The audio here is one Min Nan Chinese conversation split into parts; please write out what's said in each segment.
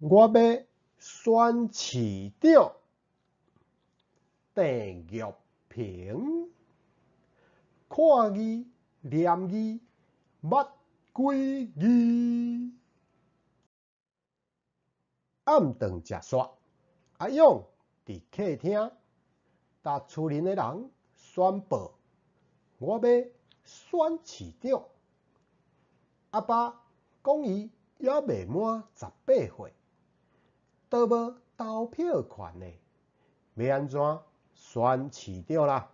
我欲選市長，鄭玉萍，看字念字捌幾字？暗頓食煞，阿勇佇客廳，共厝內的人宣布：我欲選市長。阿爸講伊猶未滿18歲，都無投票權呢，欲按怎選市長啦？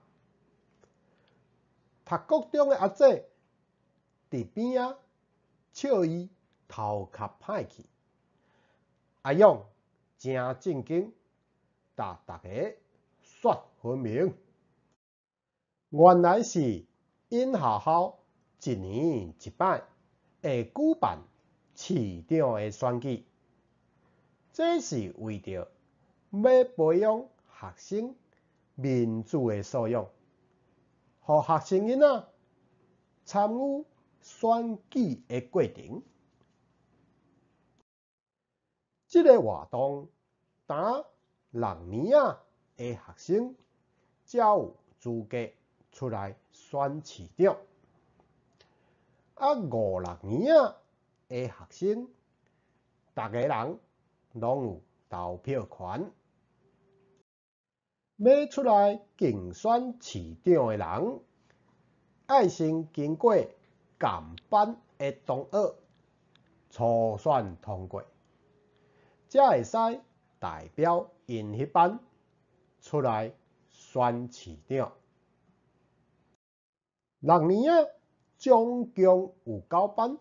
讀國中的阿姐佇邊仔笑伊頭殼歹去。阿勇誠正經，共逐家說分明。原來是𪜶學校一年一擺會舉辦市長的選舉，這是為著欲培養學生民主的素養，予學生囡仔參與選舉的過程。這个活動，焦六年仔的學生才有資格出來選市長，五六年仔的學生，逐个人攏有投票權。欲出來競選市長的人，愛先經過仝班的同學初選通過，才會使代表𪜶彼班出來選市長。六年仔總共有九班，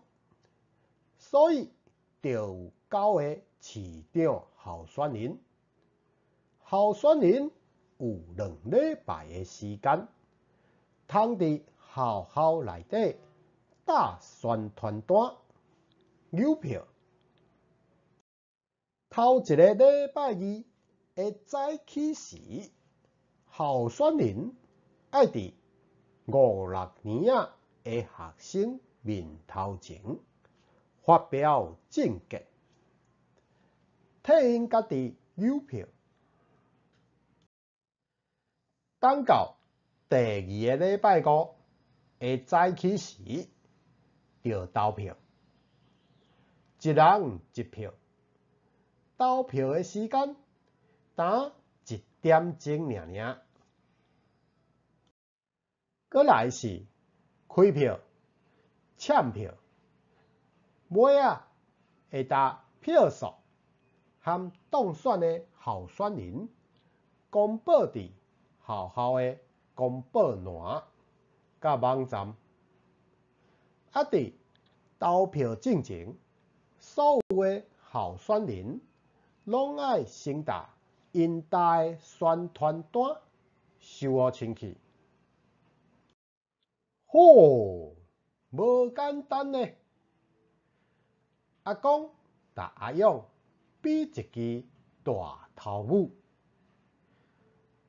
所以就有九个市長候選人。候選人有2禮拜的時間，通佇學校內底貼宣傳單、郵票。頭一个禮拜二的早起時，候選人愛佇五六年仔的學生面頭前發表政見，替𪜶家己郵票。等到第二个禮拜五的早起時，就投票，一人一票。投票的時間，焦一點鐘爾爾。閣來是開票、攕票，尾仔會共票數和當選的候選人公布佇學校的公布欄佮網站。佇投票進前，所有的候選人攏愛先共𪜶貼的宣傳單收予清氣。吼，無簡單呢！阿公共阿勇比一支大頭拇。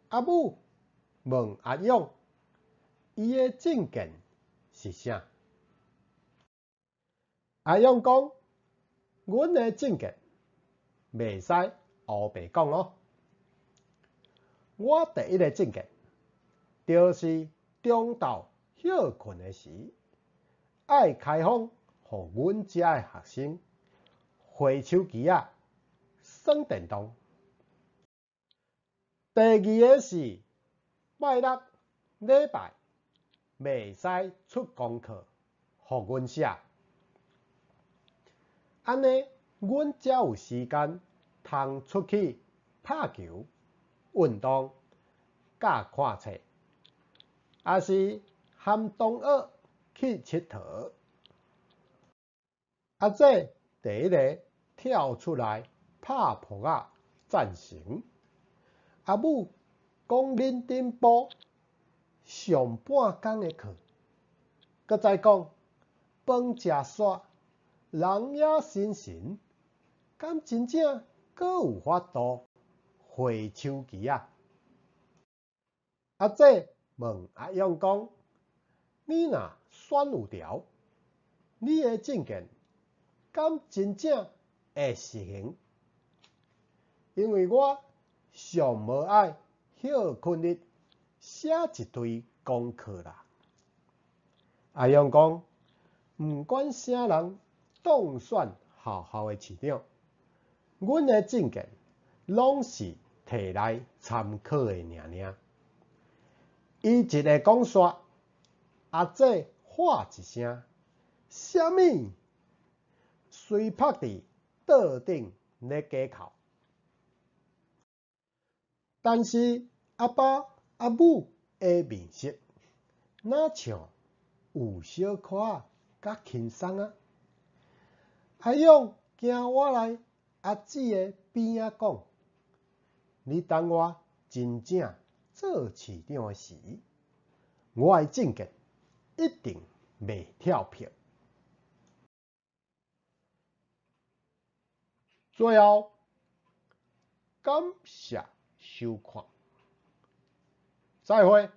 阿母問阿勇，伊的政見是啥？阿勇講，阮的政見袂使烏白講喔。我第一个政見，就是中晝歇睏的時，愛開放予阮遮的學生滑手機仔、耍電動。第二个是拜六禮拜袂使出功課予阮寫，按呢阮才有時間通出去拍球、運動、佮看冊，抑是和同學去𨑨迌。阿姐第一个跳出來拍噗仔贊成。阿母講恁頂晡上半工的課，閣再講飯食煞，人也神神，敢真正閣有法度滑手機仔？阿姐問阿勇講：你若選有著，你的政見敢真正會實行？因為我上無愛歇睏日寫一堆功課啦。阿勇講，毋管啥人當選學校的市長，阮的政見攏是提來參考的爾爾。伊一个講煞，阿姐喊一聲：啥物？隨拍佇桌頂咧加哭。但是阿爸阿母的面色，若像有小可仔較輕鬆啊。阿勇行倚來阿姊的邊仔講：你等我真正做市長的時，我的政見一定袂跳票。最後，感謝收看，再會。